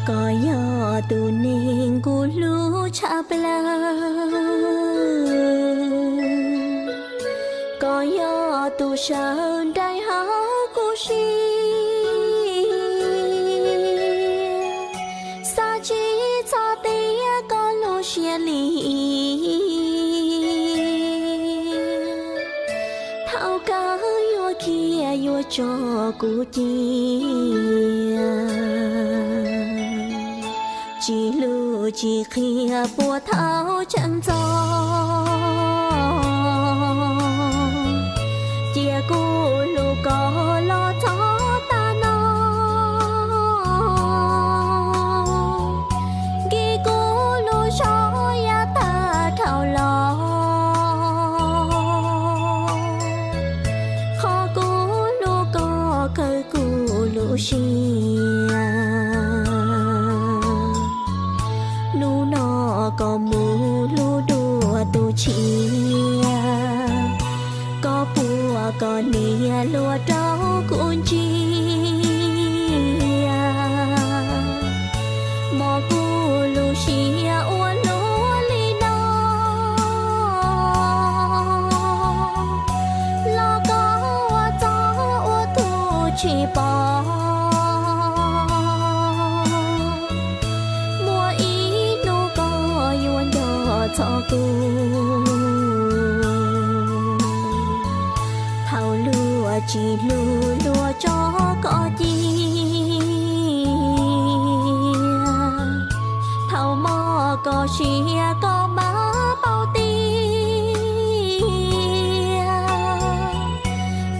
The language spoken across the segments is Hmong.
Koj yog tus neeg kuv hlub tshaj plaws, koj yog tus sawv nraim hauv kuv siab. Xav tsis txog tias koj lub siab lim hiam, thaum kawg yuav khiav yuav tso kuv cia. Tsis hlub tsis qhia puas thaum tseem ntxov, cia kuv hlub koj los txog tag no. Nkim kuv lub zog yav tag dhau los, qhov kuv hlub koj kawg kuv lub siab. Hnub no koj mus hlub dua tus tshiab, koj puag koj niam hluas rau kuv ntsia. Muab kuv lub siab ua luaj li no, los koj ua txoj ua tus tsis pom. Muaj ib hnub koj yuav nco txog kuv, thaum luag tsis hlub luag tso koj cia. Thaum mob koj siab koj mam paub tias,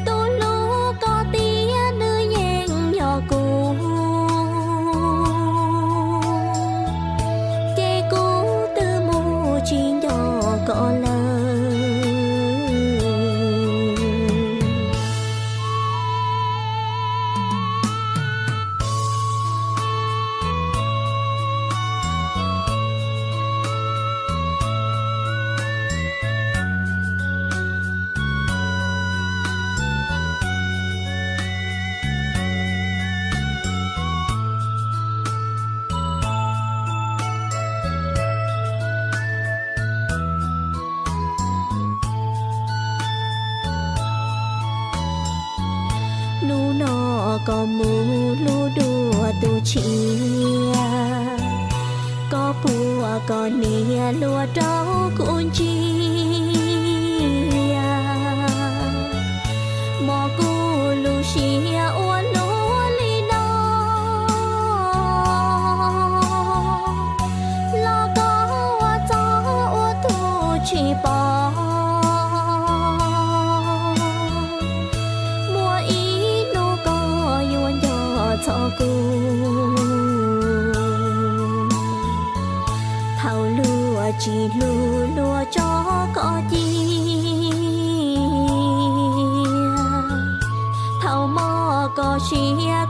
tus hlub koj tiag nws yeej yog kuv, ces kuv twb mus tsis nco koj lawm. Hnub no koj mus hlub dua tus tshiab, koj puag koj niam hluas rau kuv ntsia. Muab kuv lub siab ua luaj li no, los koj ua txoj ua tus tsis pom. Muaj ib hnub koj yuav nco txog kuv, thaum luag tsis hlub luag tso koj cia. Thaum mob koj siab